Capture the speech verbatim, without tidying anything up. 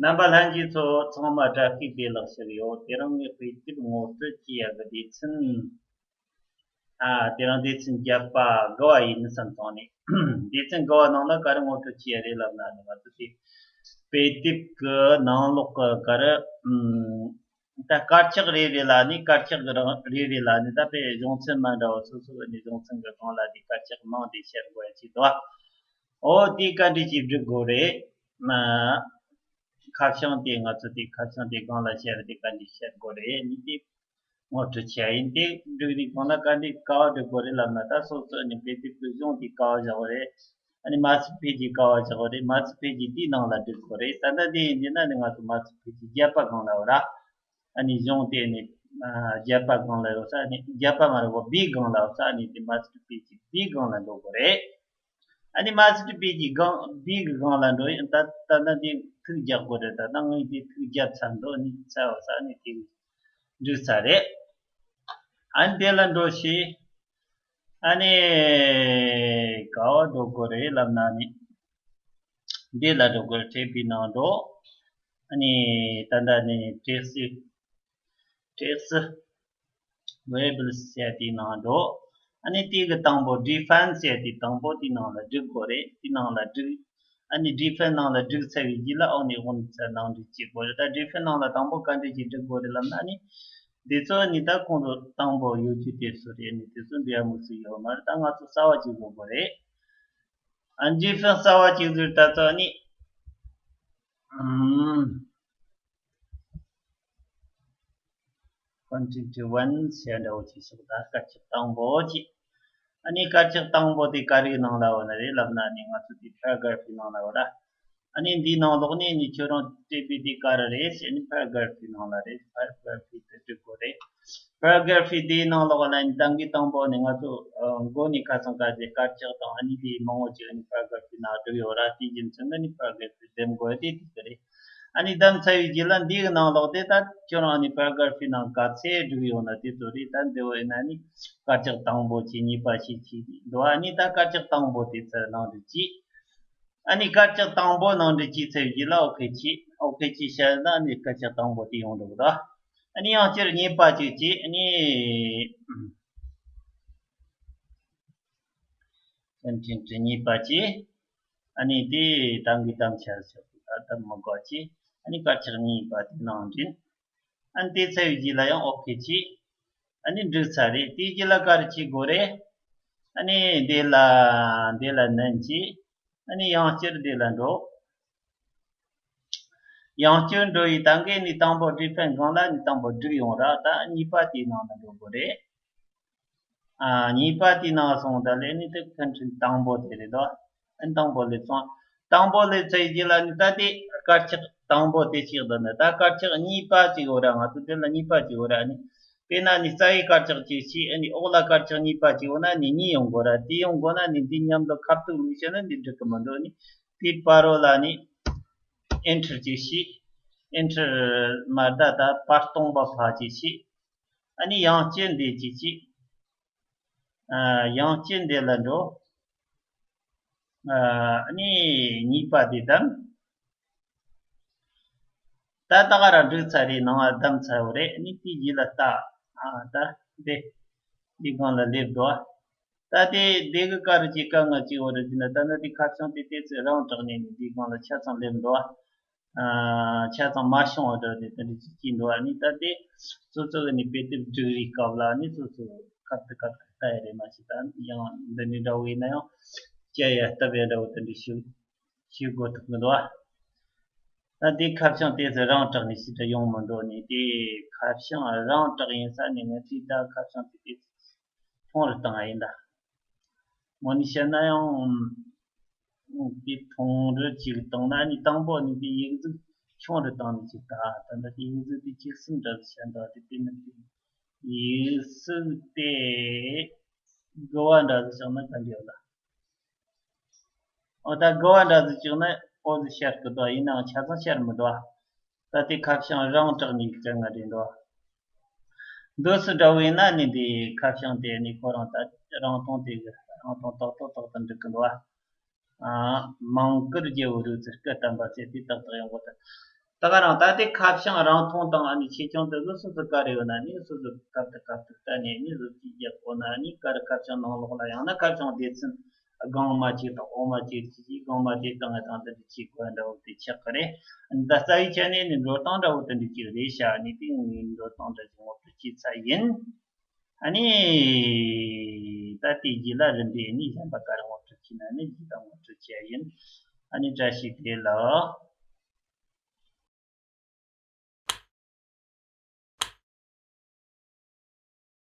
རྣམ་པ་ལྷན་རྒྱས་ཚོ་ཚང་མ་བཀྲ་ཤིས་བདེ་ལེགས་ཞུ་གི་ཡོད། དེ་རིང་ངས་དཔེ་དེབ་ངོ་སྤྲོད་བྱེད་ཡག་གི་སྡེ་ཚན། ཨ། དེ་རིང་སྡེ་ཚན་བརྒྱད་པ་དགུ་བ་ཡིན་བསམ་སོང་ནས། སྡེ་ཚན་དགུ་བ་ནང་ལ་ག་རེ་ངོ་སྤྲོད་བྱེད་ཡག་རེད་ལབ་ན་ནི། ང་ཚོ་དེ་དཔེ་དེབ་ཀྱི་ནང་ལོགས་ཀྱི་ག་རེ། ཨམ། ད་དཀར་ཆག་རེ་རེ་ལ་ནི་དཀར་ཆག་གི་རང་རེ་རེ་ལ་ནི་ད་དཔེ་གཞུང་ཚན་མ་འདྲ་བ་སོ་སོ་གི་ནི་གཞུང་ཚན་གྱི་སྒང་ལ་དེ་དཀར་ཆག་མང་དེ་བཤད་དགོས་ཡ་ཅིག་འདུག། ཨོ་དེ་ག་འདྲ་ཅིག་སྒྲིག་དགོས་རེད། ཨ། ཁ་བྱང་དེ་ང་ཚོ་དེ་ཁ་བྱང་དེ་སྒང་ལ་བཤད་རེད། དེ་ག་འདྲ་བཤད་དགོས་རེད་ནི་དེ་ངོ་སྤྲོད་བྱས་ཡིན། དེ་སྒྲིག་རིགས་སྒང་ལ་ག་འདྲ་ཀ་བ་སྒྲིག་དགོས་རེད་ལབ་ན། ད་སོ་སོ་ནི་དཔེ་དེབ་ཀྱི་གཞུང་དེ་ཀ་བ་བཞག་དགོས་རེད། ཨ་ནི་མ་ཚིག་ཕེ་ཇི་ཀ་བ་བཞག་དགོས་རེད། མ་ཚིག་ཕེ་ཇི་དེའི་ནང་ལ་སྒྲིག་དགོས་རེད། ད་ལྟ་དེ་ཡིན་དུས་ན་ནི་ང་ཚོ་མ་ཚིག་ཕེ་ཇི་བརྒྱད་པ་སྒང་ལ་ཡོད་ར། ཨ་ནི་གཞུང་དེ་ནི་ཨ་བརྒྱད་པ་སྒང་ལ་ཡོད་ས་ནི། བརྒྱད་པ་མ་རེད་བ། བི་སྒང་ལ་ཡོད་ས་ནི། དེ་མ་ཚིག་ཕེ་ཇི་བི་སྒང་ལ་འགྲོ་དགོས་རེད། ཨ་ནི་མ་ཚིག་ཕེ་ཇི་སྒང་བི་གི་སྒང་ལ་འགྲོ་ཡིན། ད་ད་ལྟ་དེ་ཐིག་རྒྱག་དགོས་རེད། ད་ལྟ་ངས་དེ་ཐིག་བརྒྱབ་ཚར་འདུག། ཨ་ནི་ཚར་བ་ས་ནི་དེ་འགྲིག་ཚར་རེད། ཨ་ནི་དེ་ལ་འགྲོ་ཞིག། ཨ་ནི་ག་བ་འགྲོ་དགོས་རེད་ལབ་ན་ནི། འདི་ལ་འགྲོ་དགོས། འཕྲད་པའི་ནང་འགྲོ། ཨ་ནི་ད་ལྟ་ནི་trace, trace variables ཟེར་དེའི་ནང་འགྲོ། ཨ་ནི་དེ་གི་དང་པོ་define ཟེར་དེ་དང་པོ་དེའི་ནང་ལ་སྒྲིག་དགོས་རེད། དེའི་ནང་ལ་སྒྲིག། ཨ་ནི་define ནང་ལ་སྒྲིག་ཚར་བའི་རྗེས་ལ་འོག་ནས་འོག་ནས་ཚུར་ནང་འདྲེན་བྱེད་དགོས་རེད། ད་define ནང་ལ་དང་པོ་ག་འདྲ་ཞིག་སྒྲིག་དགོས་རེད་ལབ་ན་ནི། འདི་ཚོ་ནི་ད་ཁོང་ཚོ་དང་པོ་ཡོད་རྒྱུ་དེ་ཚོ་རེད། ནི་དེ་ཚོ་འབྲེལ་བ་མི་སྲིད་ཡོད་མ་རེད། ད་ང་ཚོ་གསར་བ་ཅིག་བཟོ་དགོས་རེད། ཨ། define གསར་བ་ཅིག་བཟོས། ད་ཚོ་ནི། ཨམ། content one ཟེར་འདྲ་བོ་ཅིག་བཞག། ད་དཀར་ཆག་དང་པོ་ཅིག། ཨ་ནི་དཀར་ཆག་དང་པོ་དེ་ག་རེའི་ནང་ལ་ཡོད་ནི་རེད་ལབ་ན་ནི། ང་ཚོ་དེ་paragraph ནང་ལ་ཡོད་ར། ཨ་ནི་འདིའི་ནང་ལོགས་ནས་ནི་ཁྱོད་རང་འབྲི་དགོས་དེ་ག་རེ་རེད་ཟེར་ནི་paragraph ནང་ལ་རེད། paragraph དེ་འབྲི་དགོས་རེད། paragraph དེའི་ནང་ལོགས་ལ་ནི་ད་གིན་དང་པོ་ནི་ང་ཚོ་ཨ་མགོ་ནས་ཁ་སང་ག་དེ་དཀར་ཆག་དང་ཨ་ནི་དེ་མང་བོ་ཅིག་ནི་paragraph ནང་བསྒྲིགས་ཡོད་ར། དེའི་རྒྱུ་མཚན་གྱིས་ནི་paragraph འདེམས་དགོས་དེ་དེ་རེད། ཨ་ནི་བདམས་ཚར་བའི་རྗེས་ལ་འདིའི་ནང་ལོགས་དེ་ད་ཁྱོད་རང་ནི་paragraph ནང་ག་ཚད་བསྒྲིགས་ཡོད་ན་དེ་ཚོ་རེད། ད་འདི་བོ་ཡིན་ན་ནི་དཀར་ཆག་དང་པོ་བྱས། གཉིས་པ་བྱས། བྱས་འདུག། ཨ་ནི་ད་དཀར་ཆག་དང་པོ་དེ་ཚོ་ནང་དུ་བྱས། ཨ་ནི་དཀར་ཆག་དང་པོ་ནང་དུ་བྱས་ཚར་བའི་རྗེས་ལ་ཨོ་ཁེ་བྱས། ཨོ་ཁེ་བྱས་བྱས་ན་ཨ་ནི་དཀར་ཆག་དང་པོ་དེ་ཡོང་འགྲོ་གི་འདུག། ཨ་ནི་ཡང་བསྐྱར་གཉིས་པ་ཅིག་བྱས། ཨ་ནི་content གཉིས་པ་བྱས། ཨ་ནི་དེ་ད་གིན་བདམས་ཚར་ཚར་བ་ད་མི་དགོས་བྱས། ཨ་ནི་དཀར་ཆག་གཉིས་པ་དེ་ནང་འདྲེན། ཨ་ནི་དེ་ཚར་བའི་རྗེས་ལ་ཡང་ཨོ་ཁེ་བྱས། ཨ་ནི་འགྲིག་ཚར་རེད། དེའི་རྗེས་ལ་ག་རེ་བྱེད་དགོས་རེད། ཨ་ནི་འདི་ལ་འདི་ལ་ནན་བྱས། ཨ་ནི་ཡང་བསྐྱར་འདི་ལ་འགྲོ། ཡང་བསྐྱར་འགྲོ་ཡི། ད་གིན་ནི་དང་པོ་define སྒང་ལ་ནི་དང་པོ་བསྒྲིགས་ཡོད་ར། ད་གཉིས་པ་དེའི་ནང་ལ་འགྲོ་དགོས་རེད། ཨ། གཉིས་པ་དེའི་ནང་སོང་ད་ལས་ནི་དེ་content དང་པོ་དེ་རེད་དོ། ཨ་ནི་དང་པོ་སླེབས་སོང་། དང་པོ་སླེབས་ཚར་རྗེས་ལ་ནི་ད་དེ་དཀར་ཆག་དང་པོ་དེ་ཞིག་འདུག་ནི། ད་དཀར་ཆག་གཉིས་པ་ཅིག་ཡོད་ར། ང་ཚོ་དེ་ལ་གཉིས་པ་ཅིག་ཡོད་ར། ཨ་ནི་དཔེར་ན་ནི་རྩ་བའི་དཀར་ཆག་ཅིག་བྱས། ཨ་ནི་འོག་ལ་དཀར་ཆག་གཉིས་པ་ཅིག་ཡོད་ན་ནི་གཉིས་ཡོང་དགོས་ར། དེ་ཡོང་དགོས་ན་ནི་འདི་མཉམ་དུ་ཁ་ཐུག་བླུགས་བྱས་ན་འདི་འགྲིག་གི་མི་འདུག། ནི་དེའི་བར་རོ་ལ་ནི་enter ཅིག་བྱས། enter མ་ད་ད་བར་སྟོང་པ་ཕར་ཅིག་བྱས། ཨ་ནི་ཡང་བསྐྱར་འདི་ཅིག་བྱས། ཨ། ཡང་བསྐྱར་འདི་ལ་འགྲོ། ཨ། ཨ་ནི་གཉིས་པ་འདི་བདམས། ད་ད་ག་རང་འགྲིག་ཚར་རེད། ནང་ལ་བདམས་ཚར་བ་རེད། ཨ་ནི་དེའི་རྗེས་ལ་ལྟ། ཨ། ད་འདི་འདི་སྒང་ལ་སླེབས་འདུག། ད་དེ་འདི་གི་ག་རེ་ཅིག་དཀའ་ངལ་ཅིག་ཡོད་རེད་ཟེར་ན། ད་ནི་དེ་ཁ་བྱང་དེ་དེ་ཚོ་རང་དྲགས་ནས་ནི་འདི་སྒང་ལ་ཆ་ཚང་སླེབས་འདུག། ཨ། ཆ་ཚང་མ་བྱུང་བ་འདྲ་དེ་དེ་འདྲ་ཅིག་སྐྱེས་འདུག། ཨ་ནི་ད་དེ་སོ་སོ་གི་ནི་དཔེ་དེབ་སྒྲིག་རིགས་སྐབས་ལ་ནི་སོ་སོ་ཁ་ཐུག་ཁ་ཐུག་ལྟ་ཡ་རེད། མ་གཞི་ད་ཡང་འདི་ནི་འདྲ་བོ་ཡིན་ན་ཡང་དཔྱད་ཡ་ལྟ་བ་འདྲ་བོ་དེ་འདྲ་ཞིག་ཞིག་དགོས་ཐུག་གི་འདུག། ཨ། ད་དེ་ཁ་བྱང་དེ་ཚོ་རང་དྲགས་ནས་ཞིག་ད་ཡོང་མི་འདུག། ནི་དེ་ཁ་བྱང་རང་དྲགས་ཡིན་ས་ནི་ངས་དེ་ད་ཁ་བྱང་དེ་དེ་ཐུང་རུ་བཏང་ཡ་ཡིན་ད། དངོས་གནས་བཤད་ན་ཡང་དེ་ཐུང་རུ་ཅིག་བཏང་ན་ནི་དང་པོ་ནི་དེ་ཡིག་གཟུགས་ཆུང་རུ་བཏང་ནི་ཅིག་ད། ད་ལྟ་དེ་ཡིག་གཟུགས་དེ་གཅིག་གསུམ་འདྲ་ཟིག་བཤད་འདུག། དེ་དེ་ནི་དེ་ཡིག་གཟུགས་དེ་དགུ་བ་འདྲ་ཟིག་བཞག་ན་ག་འདྲ་ཡོད་ལ། ཨོ་ད་དགུ་བ་འདྲ་ཟིག་བཅུག་ན་ཨོ་ཟིག་ཤར་གི་འདུག། ཡིན་ནའང་ཆ་ཚང་ཤར་མི་འདུག། ད་དེ་ཁ་བྱང་རང་དྲགས་ནས་བྱ་ང་རེད་འདུག། འདུག་སེ་འདྲ་བོ་ཡིན་ན་ནི་འདི་ཁ་བྱང་དེ་ནི་ཁོ་རང་ད་རང་སྟོང་དེ་གི་རང་སྟོང་ཏག་ཏག་ཏག་ཏག་འགྲིག་གི་འདུག། ཨ། མང་བཀུར་རྒྱལ་པོ་རུ་ཚུར་སྐུ་བལྟམས་པ་ཟེར་དེ་ཏག་ཏག་ཡོང་གི་འདུག། ད་ག་རང་ད་ལྟའི་ཁ་བྱང་རིང་ཐུང་དང་ཨ་ནི་ཆེ་ཆུང་དེ་ཚོ་སོ་སོ་ག་རེ་ཡོད་ན་ནི་སོ་སོ་སྐབས་དེ་སྐབས་དེ་ལྟ་ནས་ནི་བཟོ་བཅོས་རྒྱག་དགོས་ན་ནི་ག་རེ་ཁ་བྱང་ནང་ལོགས་ལ་ཡང་ན་ཁ་བྱང་སྡེ་ཚན་སྒང་མ་གཅིག་དང་འོག་མ་གཅིག་བྱས་ཀྱིས་སྒང་མ་དེ་དང་ང་དང་དེ་འདྲ་བྱེད་དགོས་འདྲ་བོ་དེ་ཆགས་ཀྱི་རེད། ད་རྩ་བའི་ཆ་ནས་ནི་འགྲོ་སྟངས་འདྲ་བོ་དེ་འདྲ་ཅིག་རེད་ཤག་ནི་དེ་ངས་འགྲོ་སྟངས་འདྲ་ཅིག་ངོ་སྤྲོད་བྱས་ཚར་ཡིན། ཨ་ནི། ད་དེ་རྗེས་ལ་རིམ་པས་ནི་གཞན་པ་ག་རེ་ངོ་སྤྲོད་བྱས་ན་ནི་རྗེས་ལ་ངོ་སྤྲོད་བྱས་ཡིན། ཨ་ནི་བཀྲ་ཤིས་བདེ་ལེགས།